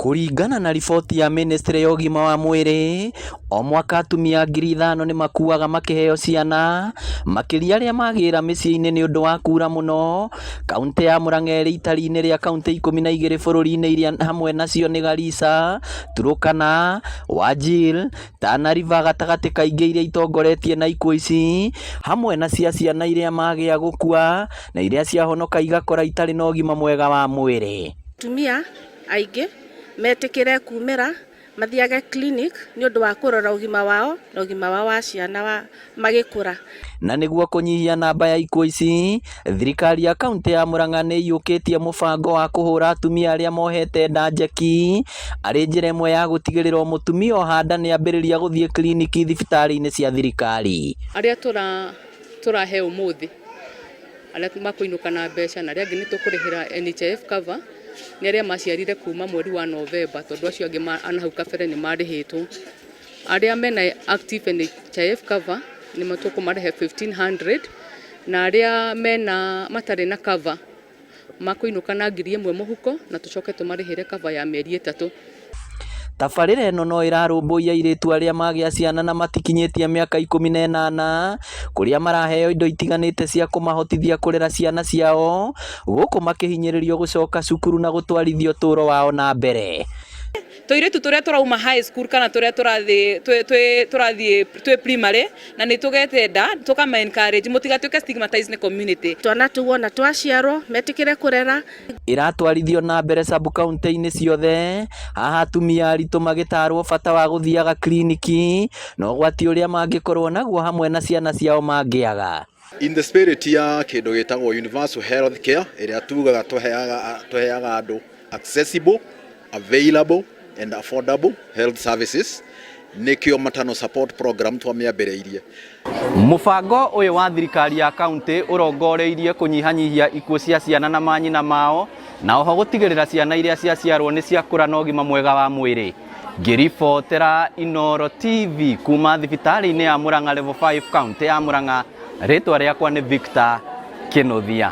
Kũringana na riboti ya mĩnĩstrĩ ya ũgima wa mwĩrĩ, o mwaka atumia 5,000 nĩ makuaga makĩheo ciana, makĩria arĩa magĩra mĩciĩ-inĩ nĩ ũndũ wa kura mũno. Kauntĩ ya Murang'a ĩrĩ itari-inĩ rĩa kauntĩ 12 bũrũri-inĩ iria hamwe nacio nĩ Garissa, Turkana, Wajir, Tana River gatagatĩ ka ingĩ iria itongoretie na ikuũ ici, hamwe na cia ciana iria magĩa gũkua na iria ciahonoka igakora itarĩ na ũgima mwega wa mwĩrĩ. Atumia aingĩ metĩkĩre kumĩra mathiage clinic nĩ ũndũ wa kũrora ũgima wao na ũgima wao wa ciana wa magĩkũra. Na nĩguo kũnyihia namba ya ikuũ ici, thirikari ya kauntĩ ya Murang'a nĩ ĩiyũkĩtie mũbango wa kũhũra atumia arĩa mohete nda njeki arĩ njĩra ĩmwe ya gũtigĩrĩra o mũtumia oha nda nĩ ambĩrĩria gũthiĩ kiriniki thibitarĩ-inĩ cia thirikari. Arĩa tũrahe ũmũthĩ arĩa makũinũka na mbeca na arĩa angĩ nĩ tũkũrĩhĩra NHIF cover nĩ arĩa maciarire kuma mweri wa November tondũ acio angĩ na hau kabere nĩ marĩhĩtwo. Arĩa mena active NHIF cover nĩ tũkũmarĩha 1500 na arĩa mena matarĩ na cover makũinũka na 1000 mũhuko na tũcoke tũmarĩhĩre cover ya mĩeri 3. Tabarĩra ĩno no ĩrarũmbũiya airĩtu arĩa magĩa ciana na matikinyĩtie mĩaka 18 kũrĩa maraheo indo itiganĩte cia kũmahotithia kũrera ciana ciao gũkũ makĩhinyĩrĩrio gũcoka cukuru na gũtwarithia ũtũũro wao na mbere. Tũirĩtu tũrĩa tũrauma high school kana tũrĩa tũrathiĩ twĩ primary na nĩ tũgete nda, tũkama encourage mũtigatuĩke stigmatized nĩ community. Twana tũu ona twaciarwo metĩkĩre kũrera. Ĩratwarithio na mbere sub-kauntĩ-inĩ ciothe, haha atumia aritũ magĩtarwo bata wa gũthiaga kiriniki na ũgwati ũrĩa mangĩkorwo naguo hamwe na ciana ciao mangĩaga. In the spirit ya kĩndũ gĩtagwo universal health care ĩrĩa tugaga tũheaga andũ accessible, available and affordable health services, nĩkĩo maternal support program twamĩambĩrĩirie. Mũbango ũyũ wa thirikari ya kauntĩ ũrongoreirie kũnyihanyihia ikuũ cia ciana na manyina mao na oho gũtigĩrĩra ciana iria ciaciarwo nĩ ciakũra na ũgima mwega wa mwĩrĩ. Ngĩribotera Inooro TV kuma thibitarĩ-inĩ ya Murang'a Level 5 kauntĩ ya Murang'a, rĩtwa rĩakwa nĩ Victor Kĩnuthia.